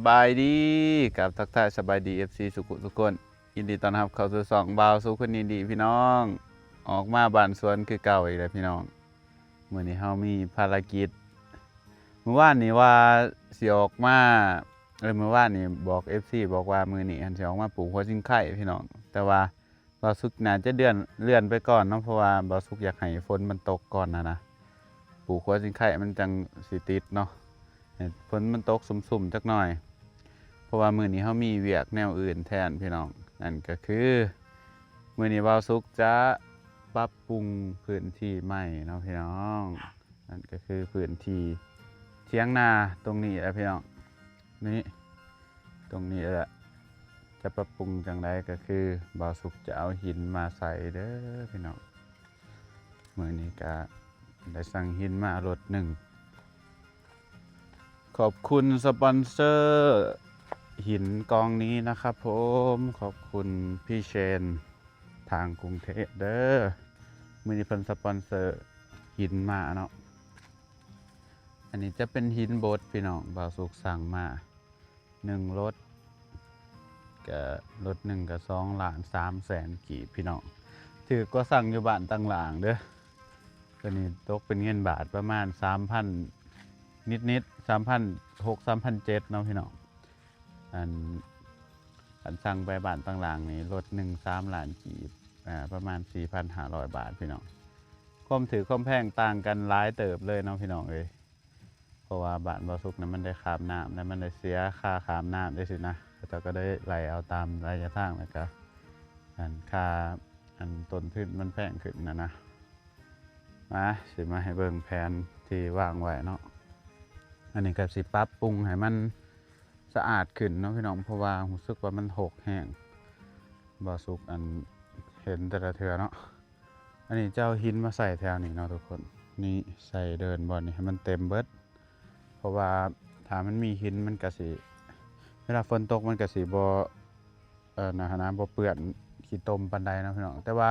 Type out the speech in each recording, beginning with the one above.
ສະບາຍດີ ກັບທັກທາຍສະບາຍດີ ເອັຟຊີ ສຸກທຸກຄົນ. ຍິນດີຕ້ອນຮັບເຂົ້າສູ່ຊ່ອງບ່າວສຸກຄົນນີ້ດີພີ່ນ້ອງ. ອອກມາບ້ານສວນຄືເກົ່າອີກແລ້ວພີ່ນ້ອງ. ມື້ນີ້ເຮົາມີພາລະກິດ. ມື້ວານນີ້ວ່າຊິອອກມາ, ເອີ ມື້ວານນີ້ບອກ ເອັຟຊີ ບອກວ່າມື້ນີ້ຫັ້ນຊິອອກມາປູກຫົວຊິງໄຄພີ່ນ້ອງ. ແຕ່ວ່າ ບ່າວສຸກໜ້າຈະເລື່ອນ, ເລື່ອນໄປກ່ອນເນາະ ເພາະວ່າບ່າວສຸກຢາກໃຫ້ຝົນມັນຕົກກ່ອນນະນະ ປູກຫົວຊິງໄຄມັນຈັ່ງຊິຕິດເນາະ ໃຫ້ຝົນມັນຕົກຊຸ່ມໆຈັກໜ້ອຍ ເພາະວ່າມື້ນີ້ເຮົາມີວຽກແນວອື່ນແທນພີ່ນ້ອງ. ນັ້ນກໍຄື ມື້ນີ້ບ່າວສຸກຈະປັບປຸງພື້ນທີ່ໃໝ່ເນາະພີ່ນ້ອງ. ນັ້ນກໍຄືພື້ນທີ່ຖຽງນາຕົງນີ້ແຫຼະພີ່ນ້ອງ. ນີ້ ຕົງນີ້ແຫຼະ ຈະປັບປຸງຈັ່ງໃດ ກໍຄືບ່າວສຸກຈະເອົາຫີນມາໃສ່ເດີພີ່ນ້ອງ. ມື້ນີ້ກະໄດ້ສັ່ງຫີນມາລົດໜຶ່ງ. ຂອບຄຸນສະປອນເຊີຫີນກອງນີ້ນະຄັບຜົມ. ຂອບຄຸນພີ່ເຊນທາງກຸງເທບເດີ. ມື້ນີ້ເພິ່ນສະປອນເຊີຫີນມາເນາະ. ອັນນີ້ຈະເປັນຫີນບົດພີ່ນ້ອງ, ບ່າວສຸກສັ່ງມາ ໜຶ່ງລົດ ກະລົດໜຶ່ງກະສອງລ້ານສາມແສນກີບພີ່ນ້ອງ. ຖືກກວ່າສັ່ງຢູ່ບ້ານຕັງຫຼາງເດີ. ຕົວນີ້ຕົກເປັນເງິນບາດປະມານສາມພັນນິດໆ ສາມພັນຫົກ ສາມພັນເຈັດເນາະພີ່ນ້ອງ. ອັນ ອັນສັ່ງໄປບ້ານຕັງຫຼາງນີ້ ລົດໜຶ່ງສາມລ້ານກີບ ອາ ປະມານສີ່ພັນຫ້າຮ້ອຍບາດພີ່ນ້ອງ. ຄວາມຖືກຄວາມແພງຕ່າງກັນຫຼາຍເຕີບເລີຍເນາະພີ່ນ້ອງເອີຍ. ເພາະວ່າບ້ານບ່າວສຸກນະ ມັນໄດ້ຂ້າມນ້ຳ ແລະ ມັນໄດ້ເສຍຄ່າຂ້າມນ້ຳຈັ່ງຊີ້ນະ, ເຂົາເຈົ້າກໍໄດ້ໄລ່ເອົາຕາມໄລຍະທາງ ແລ້ວກໍ ອັນ ຄ່າ ອັນ ຕົ້ນທຶນມັນແພງຂຶ້ນນະນະ. ມາ ຊິມາໃຫ້ເບິ່ງແຜນທີ່ວາງໄວ້ເນາະ. ອັນນີ້ກໍຊິປັບປຸງໃຫ້ມັນສະອາດຂຶ້ນເນາະພີ່ນ້ອງ, ເພາະວ່າຮູ້ສຶກວ່າມັນຮົກແຮງ. ບ່າວສຸກ ອັນ ເຫັນແຕ່ລະເທື່ອເນາະ. ອັນນີ້ຈະເອົາຫີນມາໃສ່ແຖວນີ້ເນາະທຸກຄົນ. ນີ້ ໃສ່ເດີ່ນບ່ອນນີ້ໃຫ້ມັນເຕັມເບິດ, ເພາະວ່າຖ້າມັນມີຫີນມັນກະຊິ ເວລາຝົນຕົກມັນກະຊິບໍ່ ເອີ ນະຫັ້ນນະ ບໍ່ເປື້ອນຂີ້ຕົມປານໃດເນາະພີ່ນ້ອງ. ແຕ່ວ່າ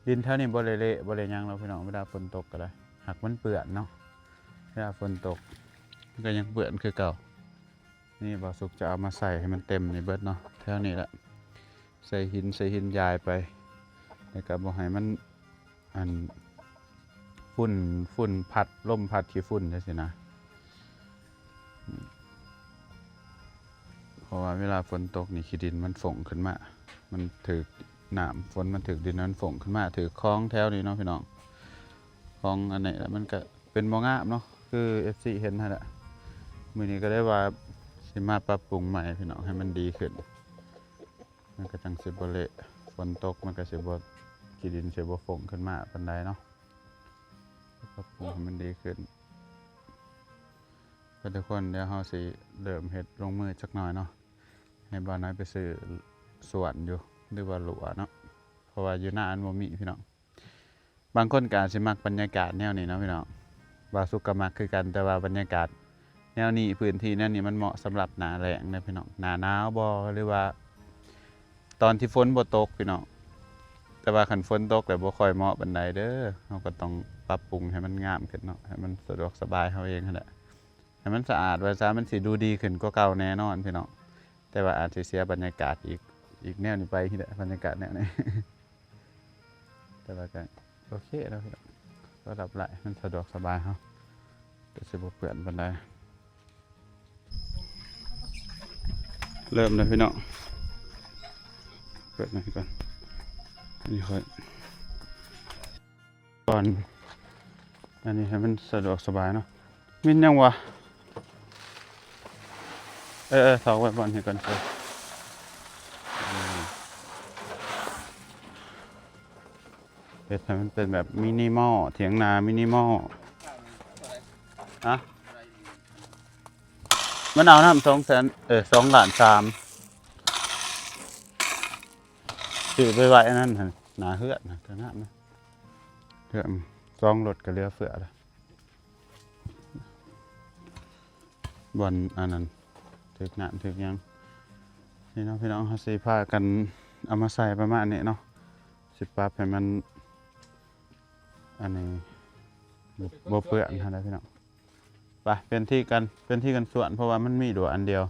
ດິນແຖວນີ້ບໍ່ໄດ້ເລະ ບໍ່ໄດ້ຫຍັງດອກພີ່ນ້ອງ, ເວລາຝົນຕົກກໍໄດ້ ຫາກມັນເປື້ອນເນາະ. ເວລາຝົນຕົກມັນກໍຍັງເປື້ອນຄືເກົ່າ. ນີ້ບ່າວສຸກຈະເອົາມາໃສ່ໃຫ້ມັນເຕັມນີ້ເບິດເນາະ ແຖວນີ້ແຫຼະ. ໃສ່ຫີນ ໃສ່ຫີນຢາຍໄປ ແລ້ວກໍບໍ່ໃຫ້ມັນ ອັນ ຝຸ່ນ ຝຸ່ນພັດ ລົມພັດຂີ້ຝຸ່ນຈັ່ງຊີ້ນະ. ເພາະວ່າເວລາຝົນຕົກນີ້ ຂີ້ດິນມັນຟົ້ງຂຶ້ນມາ, ມັນຖືກນ້ຳ ຝົນມັນຖືກດິນ ມັນຟົ້ງຂຶ້ນມາ ຖືກຄອງແຖວນີ້ເນາະພີ່ນ້ອງ. ຄອງອັນນີ້ລະ ມັນກະເປັນບໍ່ງາມເນາະ ຄື ເອັຟຊີ ເຫັນຫັ້ນແຫຼະ. ມື້ນີ້ກໍເລີຍວ່າຊິມາປັບປຸງໃໝ່ພີ່ນ້ອງ ໃຫ້ມັນດີຂຶ້ນ. ມັນກໍຈັ່ງຊິບໍ່ເລະ, ຝົນຕົກມັນກໍຊິບໍ່ ຂີ້ດິນຊິບໍ່ຟົ້ງຂຶ້ນມາປານໃດເນາະ. ປັບປຸງໃຫ້ມັນດີຂຶ້ນໄປທຸກຄົນ. ດຽວເຮົາຊິເລີ່ມເຮັດລົງມືຈັກໜ້ອຍເນາະ. ໃຫ້ບ່າວນ້ອຍໄປຊື້ສວນຢູ່ ຫຼືວ່າຫຼວເນາະ, ເພາະວ່າຢູ່ນາມັນບໍ່ມີພີ່ນ້ອງ. ບາງຄົນກໍອາດຊິມັກບັນຍາກາດແນວນີ້ເນາະພີ່ນ້ອງ, ບ່າວສຸກກໍມັກຄືກັນ, ແຕ່ວ່າບັນຍາກາດແນວນີ້ ພື້ນທີ່ແນວນີ້ມັນເໝາະສຳລັບໜ້າແລ້ງເດີພີ່ນ້ອງ, ໜ້າໜາວບໍ ຫຼືວ່າຕອນທີ່ຝົນບໍ່ຕົກພີ່ນ້ອງ. ແຕ່ວ່າຄັນຝົນຕົກແລ້ວບໍ່ຄ່ອຍເໝາະປານໃດເດີ, ເຮົາກໍຕ້ອງປັບປຸງໃຫ້ມັນງາມຂຶ້ນເນາະ, ໃຫ້ມັນສະດວກສະບາຍເຮົາເອງຫັ້ນແຫຼະ, ໃຫ້ມັນສະອາດວ່າຊະ, ມັນຊິດູດີຂຶ້ນກວ່າເກົ່າແນ່ນອນພີ່ນ້ອງ. ແຕ່ວ່າອາດຊິເສຍບັນຍາກາດອີກ, ອີກແນວນີ້ໄປຫັ້ນແຫຼະ, ບັນຍາກາດແນວນີ້. ແຕ່ວ່າກໍໂອເຄແລ້ວ, ລະດັບໄດ້ ມັນສະດວກສະບາຍເຮົາ, ກໍຊິບໍ່ເປື້ອນປານໃດ. ເລີ່ມແລ້ວພີ່ນ້ອງ, ເປີດໃໝ່ກ່ອນ. ອັນນີ້ຂ້ອຍ ກ່ອນ ອັນນີ້ໃຫ້ມັນສະດວກສະບາຍເນາະ. ມິນຫຍັງວະ? ເອີ ເອີ ຖອກໄວ້ບ່ອນນີ້ກ່ອນ. ເຮັດໃຫ້ມັນເປັນແບບມິນິມອລ, ຖຽງນາມິນິມອລ. ຮະ? ມັນເອົານຳສອງແສນ ເອີ ສອງລ້ານສາມ. ຊື້ໄປໄວ້ອັນນັ້ນຫັ້ນ ໜ້າເຮືອນນະ ກໍງາມນະ. ເຮືອນສອງລົດກໍເຫຼືອເຟືອລະ. ບ່ອນອັນນັ້ນຖືກນ້ຳຖືກຫຍັງນີ້ເນາະພີ່ນ້ອງ. ເຮົາຊິພາກັນເອົາມາໃສ່ປະມານນີ້ເນາະ, ຊິປັບໃຫ້ມັນ ອັນນີ້ ບໍ່ ບໍ່ເປື້ອນຫັ້ນແຫຼະພີ່ນ້ອງ. ໄປ ປ່ຽນທີ່ກັນ, ປ່ຽນທີ່ກັນສວນ ເພາະວ່າມັນມີຫຼວອັນດຽວ.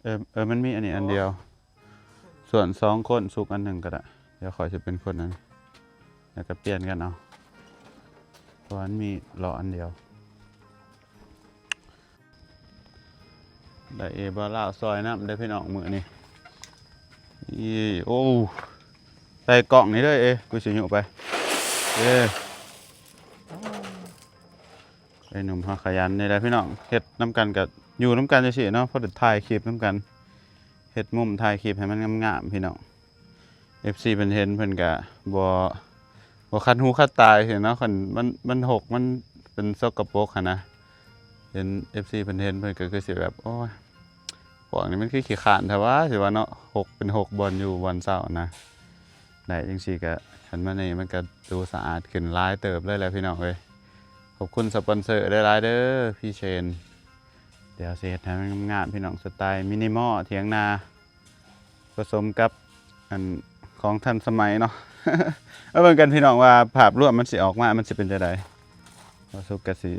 ເອີ ເອີ ມັນມີອັນນີ້ອັນດຽວ. ສ່ວນສອງຄົນ ສຸກອັນໜຶ່ງກໍໄດ້. ດຽວຂ້ອຍຊິເປັນຄົນນັ້ນ ແລ້ວກໍປ່ຽນກັນເອົາ ເພາະວ່າມັນມີລໍ້ອັນດຽວ. ໄດ້ເອບ່າວລາວຊ່ອຍນຳເດີ້ພີ່ນ້ອງມື້ນີ້. ອີ ໂອ້ ໃສ່ກ່ອງນີ້ເດີ້ເອ ກູຊິຍົກໄປ. ເອີ ໄອ້ໜຸ່ມເຮົາຂະຫຍັນນີ້ແຫຼະພີ່ນ້ອງ ເຮັດນຳກັນກໍຢູ່ນຳກັນຈັ່ງຊີ້ເນາະ ພໍໄດ້ຖ່າຍຄລິບນຳກັນ ເຮັດມຸມຖ່າຍຄລິບໃຫ້ມັນງາມໆ ພີ່ນ້ອງ. ເອັຟຊີເພິ່ນເຫັນເພິ່ນກະບໍ່ ບໍ່ຄັນຫູຄັນຕາເນາະ ຄັນມັນ ມັນຮົກ ມັນເປັນສົກກະປົກຫັ້ນນະ. ເຫັນເອັຟຊີເພິ່ນເຫັນເພິ່ນກໍຄືຊິແບບ ໂອ້ຍ ພວກນີ້ມັນຄືຂີ້ຄ້ານແທ້ຫວາ ຊິວ່າເນາະ ຮົກເປັນຮົກບ່ອນຢູ່ບ່ອນເຊົານະ. ໄດ້ຈັ່ງຊີ້ກະ ຄັນມານີ້ມັນກະດູສະອາດຂຶ້ນຫຼາຍເຕີບເລີຍແຫຼະພີ່ນ້ອງເອີຍ. ຂອບຄຸນສະປອນເຊີຫຼາຍໆເດີ້ ພີເຊນ. ດຽວຊິເຮັດໃຫ້ມັນງາມໆ ພີ່ນ້ອງ ສະໄຕມິນິມໍ ຖຽງນາ ປະສົມກັບອັນຂອງທັນສະໄໝເນາະ. ມາເບິ່ງກັນພີ່ນ້ອງວ່າພາບລວມມັນຊິອອກມາ ມັນຊິເປັນຈັ່ງໃດ. ບ່າວສຸກກະຊິ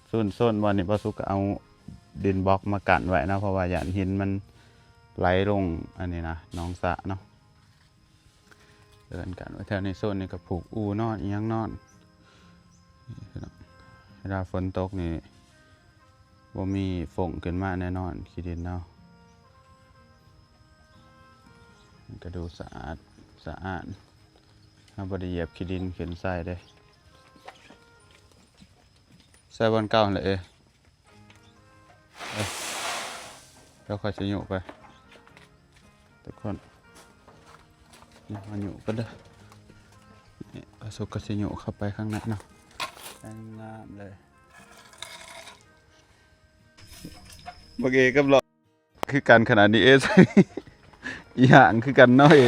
ໂຊນໆ ບ່ອນນີ້ ບ່າວສຸກກະເອົາດິນບລັອກມາກັ້ນໄວ້ເນາະ ເພາະວ່າຢ້ານຫີນມັນໄຫຼລົງອັນນີ້ນະ ໜອງສະເນາະ. ເດີນກັນໄວ້ແຖວນີ້ ໂຊນນີ້ກໍຜູກອູ່ນອນອີ່ຫຍັງນອນ. ນີ້ພີ່ນ້ອງ ເວລາຝົນຕົກນີ້ບໍ່ມີຟົ້ງຂຶ້ນມາແນ່ນອນ ຂີ້ດິນເຮົາ ມັນກະດູສະອາດສະອ້ານ. ເຮົາບໍ່ໄດ້ຢຽບຂີ້ດິນຂຶ້ນໃສ່ເດ້. ໃສ່ບ່ອນເກົ່າຫັ້ນແຫຼະເອີ. ເອີ ດຽວຂ້ອຍຊິໂຍກໄປທຸກຄົນ. ມາໂຍກກັນເດີ. ນີ້ ປາສຸກກໍຊິໂຍກເຂົ້າໄປຂ້າງໃນເນາະ. ງາມເລີຍ. ບັກເອກັບຫຼໍ້ຄືກັນຂະໜາດນີ້ ເອ ໃສ່ອີ່ຫຍັງຄືກັນເນາະ ເອ.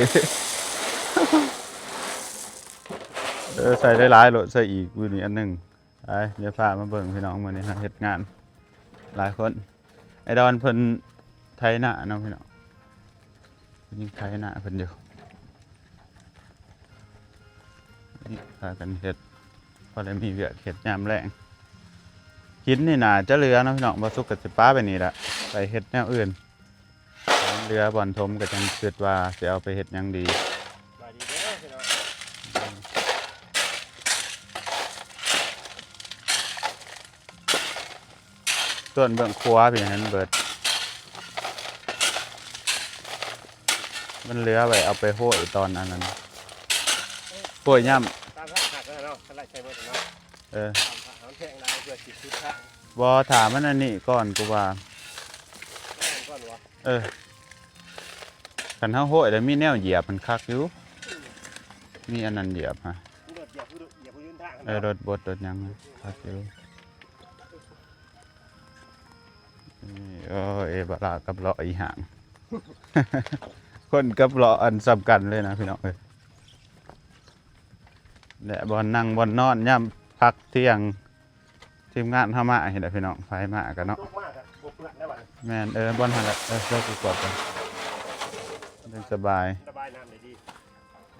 ເອີ ໃສ່ຫຼາຍໆໂລດ ໃສ່ອີກມື້ນີ້ອັນໜຶ່ງ. ໄປ ດຽວພາມາເບິ່ງພີ່ນ້ອງ ມື້ນີ້ເຮົາເຮັດງານຫຼາຍຄົນ. ໄອ້ດອນເພິ່ນໄຖນາເນາະພີ່ນ້ອງ ເພິ່ນຍັງໄຖນາເພິ່ນຢູ່. ນີ້ພາກັນເຮັດ ພໍໄດ້ມີວຽກເຮັດຍາມແລງ. ຫີນນີ້ໜ້າຈະເຫຼືອເນາະພີ່ນ້ອງ ບໍ່ສຸກກໍຊິປະໄປນີ້ລະ ໄປເຮັດແນວອື່ນ. ເຫຼືອບ່ອນຖົມກໍຈັ່ງຄິດວ່າຊິເອົາໄປເຮັດຫຍັງດີ. ສະບາຍດີເດີພີ່ນ້ອງ. ສ່ວນເບື້ອງຂວາພີ່ເຫັນເບິດ ມັນເຫຼືອໄວ້ເອົາໄປໂຫ້ຍຕອນອັນນັ້ນ ໂຫ້ຍຍາມ ຕາມທາງຫັກແລ້ວເນາະ ຄັນໄລ່ໃສ່ເບິດເນາະ. ເອີ ຕາມທາງມັນແພງຫຼາຍ ເພື່ອຊິສຸດທາງ. ບໍ່ ຖ້າມັນອັນນີ້ກ່ອນ ກູວ່າ ມັນກ່ອນຫວາ? ເອີ ຄັນເຮົາໂຫ້ຍແລ້ວມີແນວຢຽບມັນຄັກຢູ່ ມີອັນນັ້ນຢຽບຮະ ມີລົດຢຽບ ຢຽບພື້ນທາງ ເອີ ເນາະ ລົດບົດລົດຫຍັງຄັກຢູ່. ນີ້ ເອີ ເອບາລາກັບເລາະອີ່ຫຍັງ ຄົນກັບເລາະອັນສ່ຳກັນເລີຍນະພີ່ນ້ອງເອີຍ. ແລະ ບ່ອນນັ່ງບ່ອນນອນຍາມພັກທ່ຽງ ທີມງານເຮົາມາເຫັນແຫຼະພີ່ນ້ອງ ໃຜມາກະເນາະ. ແມ່ນ ເອີ ບ່ອນຫັ້ນແຫຼະ ເອີ ເດີກວດກັນ ສະບາຍ ສະບາຍ ນ້ຳໄດ້ດີ.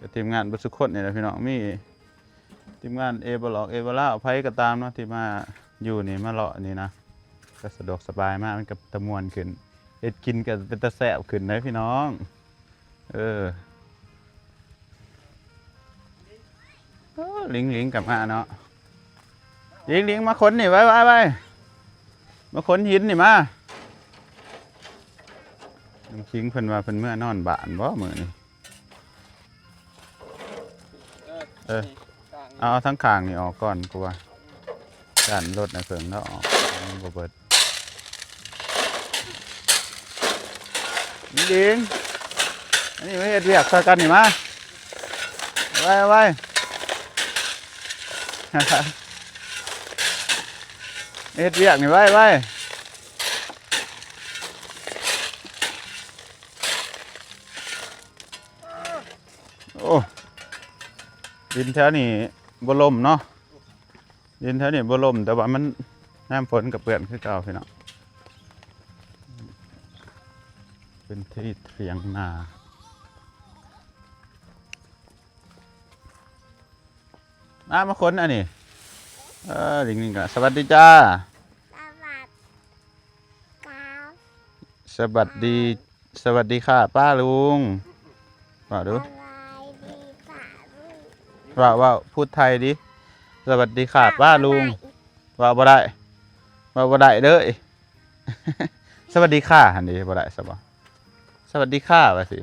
ກະທີມງານເບິດສຸຄົນນີ້ແຫຼະພີ່ນ້ອງ ມີທີມງານເອບາຫຼອກ ເອບາລາວ ໃຜກໍຕາມເນາະ ທີ່ມາຢູ່ນີ້ ມາເລາະນີ້ນະ ກໍສະດວກສະບາຍ ມາມັນກໍຕະມ່ວນຂຶ້ນ ເຮັດກິນກໍເປັນຕາແຊບຂຶ້ນເດ້ພີ່ນ້ອງ. ເອີ ເອີ ລິງໆກໍມາເນາະ ລິງໆ ມາຂົນນີ້ ໄວໆໆ ມາຂົນຫີນນີ້ມາ. ນ້ອງຄິງເພິ່ນວ່າເພິ່ນເມືອນອນບ້ານບໍ່ມື້ນີ້? ເອີ ເອີ ນີ້ ເອົາ ເອົາທາງຂ້າງນີ້ອອກກ່ອນ ກູວ່າຢ້ານລົດໃນເພິ່ນລາວອອກ ມັນບໍ່ເບິດ. ນີ້ເອງ ອັນນີ້ມາເຮັດວຽກຊ່ອຍກັນນີ້ມາ ໄວໆ ເຮັດວຽກນີ້ໄວໆ. ໂອ້ ດິນແຖວນີ້ບໍ່ລົມເນາະ ດິນແຖວນີ້ບໍ່ລົມ ແຕ່ວ່າມັນ ຍາມຝົນກໍເປື້ອນຄືເກົ່າພີ່ນ້ອງ. ເປັນທີ່ຖຽງນາ ມາ ມາຂົນອັນນີ້ ເອີ ລິງໆ ກໍສະຫວັດດີຈ້າ ສະຫວັດ ກາວ ສະຫວັດດີ ສະຫວັດດີຄ່ະປ້າລຸງ ເວົ້າດູ ສະບາຍດີຄ່ະລຸງ ເວົ້າ ເວົ້າ ພູດໄທດິ ສະຫວັດດີຄ່ະປ້າລຸງ ເວົ້າບໍ່ໄດ້ ເວົ້າບໍ່ໄດ້ເດີ້ ສະຫວັດດີຄ່ະຫັ້ນເດ ບໍ່ໄດ້ຊະບໍ ສະຫວັດດີຄ່ະວ່າຊິ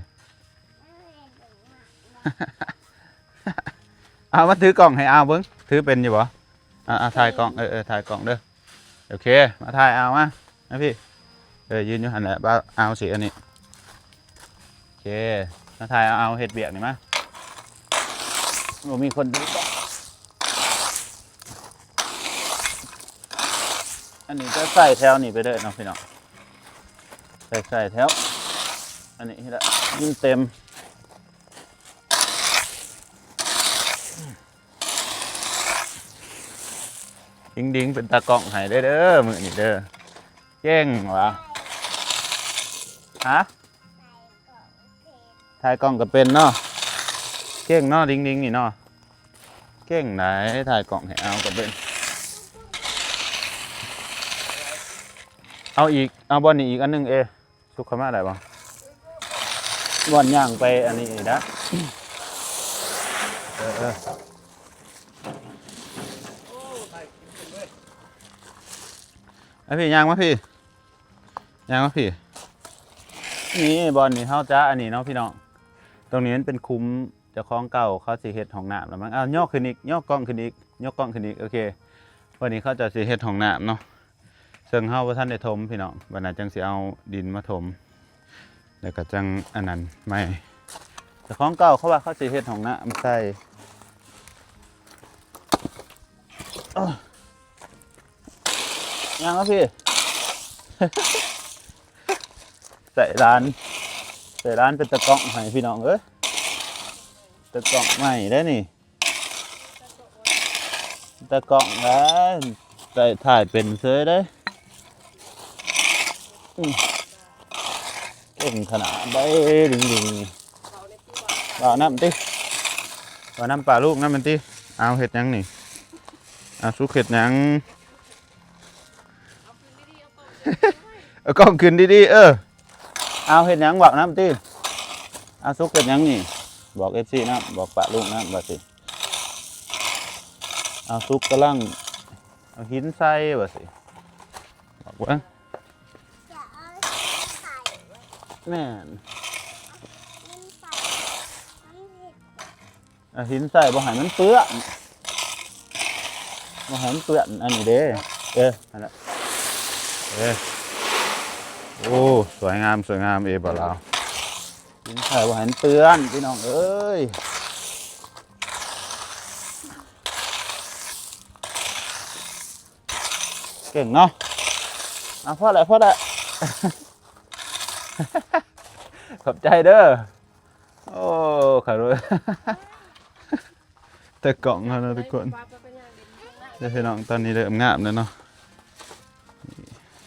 ເອົາມາຖືກ້ອງໃຫ້ອາວເບິ່ງ ຖືເປັນຢູ່ບໍ່? ອ່າ ອ່າ ຖ່າຍກ້ອງ ເອີ ເອີ ຖ່າຍກ້ອງເດີ້ ໂອເຄ ມາຖ່າຍອາວມາ ມາພີ້ ເອີ ຢືນຢູ່ຫັ້ນແຫຼະ ບ່າວອາວຊິອັນນີ້ ໂອເຄ ມາຖ່າຍອາວເຮັດວຽກນີ້ມາ ບໍ່ມີຄົນຖືກ້ອງ ອັນນີ້ຈະໃສ່ແຖວນີ້ໄປເລີຍເນາະພີ່ນ້ອງ ໃສ່ ໃສ່ແຖວ ອັນນີ້ລະ ດິນເຕັມ ດິງໆ ເປັນຕາກ້ອງໃຫ້ເດີ້ ມື້ນີ້ເດີ້ ເກັ່ງຫວາ ຮະ ຖ່າຍກ້ອງກໍເປັນເນາະ ເກັ່ງເນາະ ດິງໆ ນີ້ເນາະ ເກັ່ງໃດ໋ ຖ່າຍກ້ອງໃຫ້ອາວກໍເປັນ ເອົາອີກ ເອົາບ່ອນນີ້ອີກອັນໜຶ່ງເອ ສຸກເຂົ້າມາໄດ້ບໍ່? ບ່ອນຍ່າງໄປອັນນີ້ອີກນະ ເອີ ເອີ ມາພີ້ ຍ່າງມາພີ້ ຍ່າງມາພີ້ ນີ້ບ່ອນນີ້ເຮົາຈະອັນນີ້ເນາະພີ່ນ້ອງ ຕົງນີ້ມັນເປັນຂຸມ ເຈົ້າຂອງເກົ່າເຂົາຊິເຮັດຫ້ອງນ້ຳແລ້ວມັງ ອ້າວ ຍໍຂຶ້ນອີກ ຍໍກ້ອງຂຶ້ນອີກ ຍົກກ້ອງຂຶ້ນອີກ ໂອເຄ ວັນນີ້ເຂົາເຈົ້າຊິເຮັດຫ້ອງນ້ຳເນາະ ເຊິ່ງເຮົາບໍ່ທັນໄດ້ຖົມພີ່ນ້ອງ ບັດນັ້ນຈັ່ງຊິເອົາດິນມາຖົມ ແລ້ວກໍຈັ່ງອັນນັ້ນໃໝ່ ເຈົ້າຂອງເກົ່າເຂົາວ່າເຂົາຊິເຮັດຫ້ອງນ້ຳໃສ່ ຍ່າງມາພີ້ ໃສ່ຫຼານ ໃສ່ຫຼານເປັນຕາກ້ອງໃຫ້ພີ່ນ້ອງເອີຍ ຕາກ້ອງໃໝ່ເດ້ນີ້ ຕາກ້ອງເດ້ ໃສ່ ຖ່າຍເປັນເສີຍເດ້ ອືມ ເກັ່ງຂະໜາດໃດ ດິງໆ ນີ້ ເວົ້ານຳຕິ ເວົ້ານຳປ້າລູກນຳແມ່ນຕິ ອາວ ເຮັດຫຍັງນີ້ ອາວ ສຸກເຮັດຫຍັງ ເອົາກ້ອງຂຶ້ນດີໆ ເອີ ອາວ ເຮັດຫຍັງ ເວົ້ານຳຕິ ອາວ ສຸກເຮັດຫຍັງນີ້ ບອກເອັຟຊີນຳ ບອກປ້າລຸງນຳວ່າຊິ ອາວ ສຸກກຳລັງເອົາຫີນໃສ່ວ່າຊິ ບອກເບິ່ງ ຈະເອົາຫີນໃສ່ ແມ່ນ ເອົາຫີນໃສ່ບໍ່ໃຫ້ມັນເປື້ອນ ບໍ່ໃຫ້ມັນເປື້ອນ ອັນນີ້ເດ້ ເອີ ຫັ້ນແຫຼະ ເອີ ໂອ້ ສວຍງາມ ສວຍງາມ ເອ ບ່າວລາວ ຫີນໃສ່ບໍ່ໃຫ້ມັນເປື້ອນ ພີ່ນ້ອງເອີຍ ເກັ່ງເນາະ ອ່ະ ພໍແລ້ວ ພໍແລ້ວ ຂອບໃຈເດີ້. ໂອ້ ຂະໂດດ ແຕ່ກ້ອງເຮົາເນາະທຸກຄົນ ເດີພີ່ນ້ອງ ຕອນນີ້ເລີ່ມງາມແລ້ວເນາະ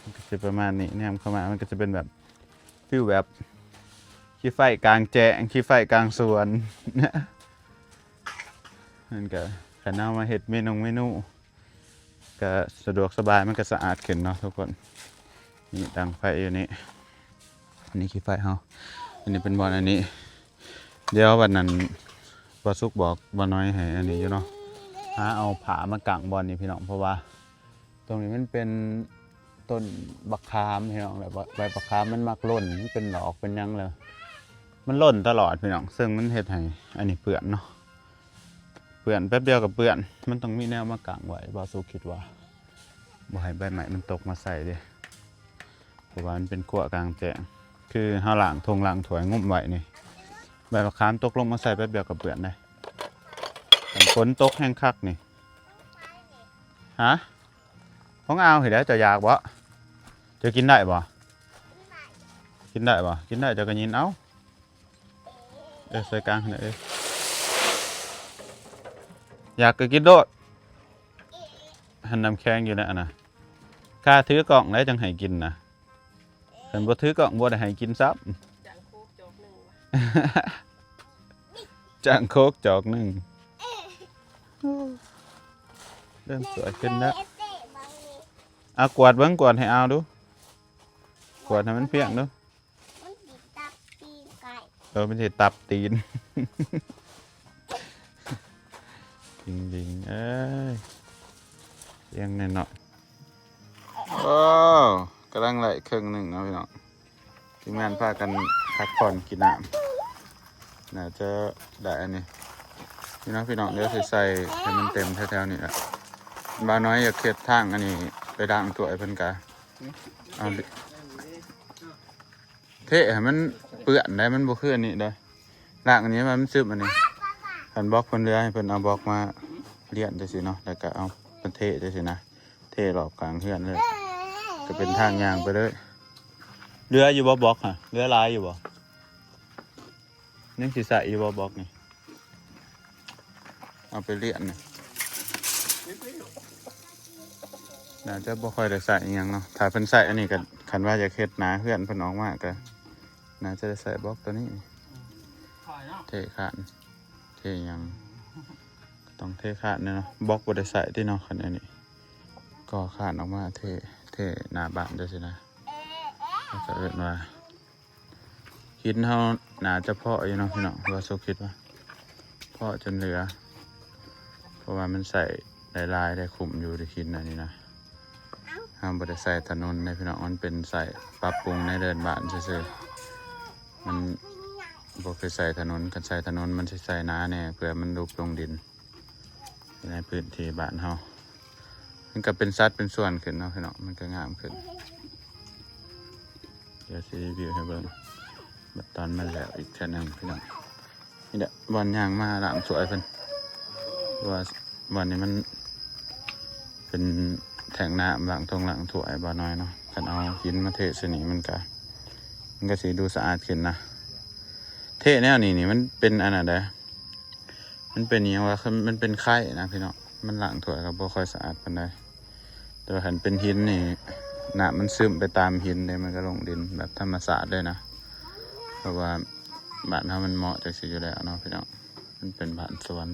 ມັນກໍຊິປະມານນີ້ ແນມເຂົ້າມາມັນກໍຈະເປັນແບບ ຟີລແບບ ຂີ້ໄຟກາງແຈ້ງ ຂີ້ໄຟກາງສວນ ມັນກໍ ຄັນເຮົາມາເຮັດເມນົງເມນູ ກະສະດວກສະບາຍ ມັນກະສະອາດຂຶ້ນເນາະທຸກຄົນ ນີ້ດັງໄຟຢູ່ນີ້ ອັນນີ້ຂີ້ໄຟເຮົາ ອັນນີ້ເປັນບ່ອນອັນນີ້ ດຽວວັນນັ້ນບ່າວສຸກບອກບ່າວນ້ອຍໃຫ້ອັນນີ້ຢູ່ເນາະ ຫາເອົາຜ້າມາກັ້ງບ່ອນນີ້ພີ່ນ້ອງ ເພາະວ່າຕົງນີ້ມັນເປັນຕົ້ນບັກຂາມພີ່ນ້ອງ ແລ້ວໃບບັກຂາມມັນມັກຫຼົ່ນ ມັນເປັນດອກເປັນຫຍັງແລ້ວ ມັນຫຼົ່ນຕະຫຼອດພີ່ນ້ອງ ເຊິ່ງມັນເຮັດໃຫ້ອັນນີ້ເປື້ອນເນາະ. ເປື້ອນແປັບດຽວກໍເປື້ອນ ມັນຕ້ອງມີແນວມາກັ້ງໄວ້ ບ່າວສຸກຄິດວ່າ ບໍ່ໃຫ້ໃບໄມ້ມັນຕົກມາໃສ່ເດ້ ເພາະວ່າມັນເປັນຂົວກາງແຈ້ງ ຄືເຮົາລ້າງຖົງລ້າງຖ້ວຍງຸ້ມໄວ້ນີ້ ໃບບັກຂາມຕົກລົງມາໃສ່ແປັບດຽວກໍເປື້ອນເດ້ ຄັນຝົນຕົກແຮງຄັກນີ້ ຮະ ຂອງອາວຫັ້ນແຫຼະ ເຈົ້າຢາກບໍ່? ເຈົ້າກິນໄດ້ບໍ່? ກິນໄດ້ບໍ່? ກິນໄດ້ເຈົ້າກໍຍິນເອົາ. ເອີ ໃສ່ກາງຫັ້ນເອີ ຢາກກໍກິນໂລດ ຫັ້ນນ້ຳແຂງຢູ່ໃນອັນນະ ຂ້າຖືກ້ອງແລ້ວຈັ່ງໃຫ້ກິນນະ ຄັນບໍ່ຖືກ້ອງບໍ່ໄດ້ໃຫ້ກິນຊ້ຳ ຈ້າງໂຄກຈອກໜຶ່ງ ຈ້າງໂຄກຈອກໜຶ່ງ ເລີ່ມສວຍຂຶ້ນແລ້ວ ເອົາກວດເບິ່ງ ກວດໃຫ້ອາວດູ. ກວาดให้มันเปียกเด้อ มันสิตับตีนไก่ เออ มันสิตับตีน จริงๆ เอ้ย เปียกแน่นอน โอ้ กำลังไล่ครึ่งหนึ่งเนาะพี่น้อง ทีมงานพากันพักผ่อนกินน้ำ น่าจะได้อันนี้ นี่เนาะพี่น้อง เดี๋ยวสิใส่ให้มันเต็มแถวๆ นี่แหละ บ่าวน้อยอยากเฮ็ดทางอันนี้ ไปล้างถ้วยเพิ่นกะ เอา เทให้มันเปื้อนได้ มันบ่คืออันนี้เด้อ ล้างอันนี้มันซึมอันนี้ คันบล็อกเพิ่นเหลือให้เพิ่นเอาบล็อกมาเลี่ยนจังซี่เนาะ แล้วก็เอาเพิ่นเทจังซี่นะ เทรอบกลางเฮือนเลย ก็เป็นทางย่างไปเลย เหลืออยู่บ่บล็อกฮะ เหลือหลายอยู่บ่ ยังสิใส่อยู่บ่บล็อกนี่ เอาไปเลี่ยนนี่ น่าจะบ่ค่อยได้ใส่อิหยังเนาะ ถ้าเพิ่นใส่อันนี้ก็ คันว่าอยากเฮ็ดหน้าเฮือนเพิ่นออกมาก็ น่าจะได้ใส่บล็อกตัวนี้ เทคาน เทหยัง ก็ต้องเทคานแหน่เนาะ บล็อกบ่ได้ใส่ติเนาะ คันอันนี้ ก่อคานออกมา เท เทหน้าบ้านจังซี่นะ เขาก็เอิ้นว่า หินเฮาน่าจะเพาะอยู่เนาะพี่น้อง ว่าสุคิดว่า เพาะจนเหลือ เพราะว่ามันใส่ได้หลายได้คุ้มอยู่ ได้หินอันนี้นะ เฮาบ่ได้ใส่ถนนเด้พี่น้อง มันเป็นใส่ปรับปรุงในเดินบ้านซื่อๆ มันบ่คือใส่ถนน คันใส่ถนนมันสิใส่หนาแหน่ เพื่อมันลุบลงดิน ในพื้นที่บ้านเฮา มันก็เป็นสัดเป็นส่วนขึ้นเนาะพี่น้อง มันก็งามขึ้น เดี๋ยวสิรีวิวให้เบิ่ง บัดตอนมันแล้วอีกเทื่อหนึ่งพี่น้อง นี่แหละ บ่อนย่างมาล้างถ้วยเพิ่น เพราะว่าบ่อนนี้มันเป็นแท้งน้ำล้างถ้วยล้างถ้วย บ่าวน้อยเนาะ คันเอาหินมาเทใส่นี่มันก็ มันก็สิดูสะอาดขึ้นนะ เทแนวนี้นี่มันเป็นอันนั้นเด้ มันเป็นอิหยังวะ มันเป็นไข้นะพี่น้อง มันล้างถ้วยก็บ่ค่อยสะอาดปานใด แต่ว่าคันเป็นหินนี่ น้ำมันซึมไปตามหินเลย มันก็ลงดินแบบธรรมชาติเลยนะ เพราะว่าบ้านเฮามันเหมาะจังซี่อยู่แล้วเนาะพี่น้อง มันเป็นบ้านสวน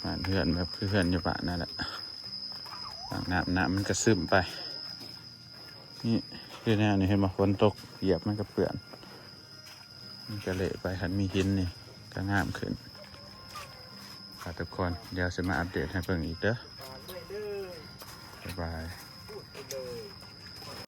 บ้านเฮือนแบบคือเฮือนอยู่บ้านนั่นแหละ ล้างน้ำ น้ำมันก็ซึมไป นี่คือแนวนี้ เห็นบ่ ฝนตกเหยียบมันก็เปื้อน มันก็เละไป คันมีหินนี่ก็งามขึ้น ครับทุกคน เดี๋ยวสิมาอัปเดตให้เบิ่งอีกเด้อ บ๊ายบาย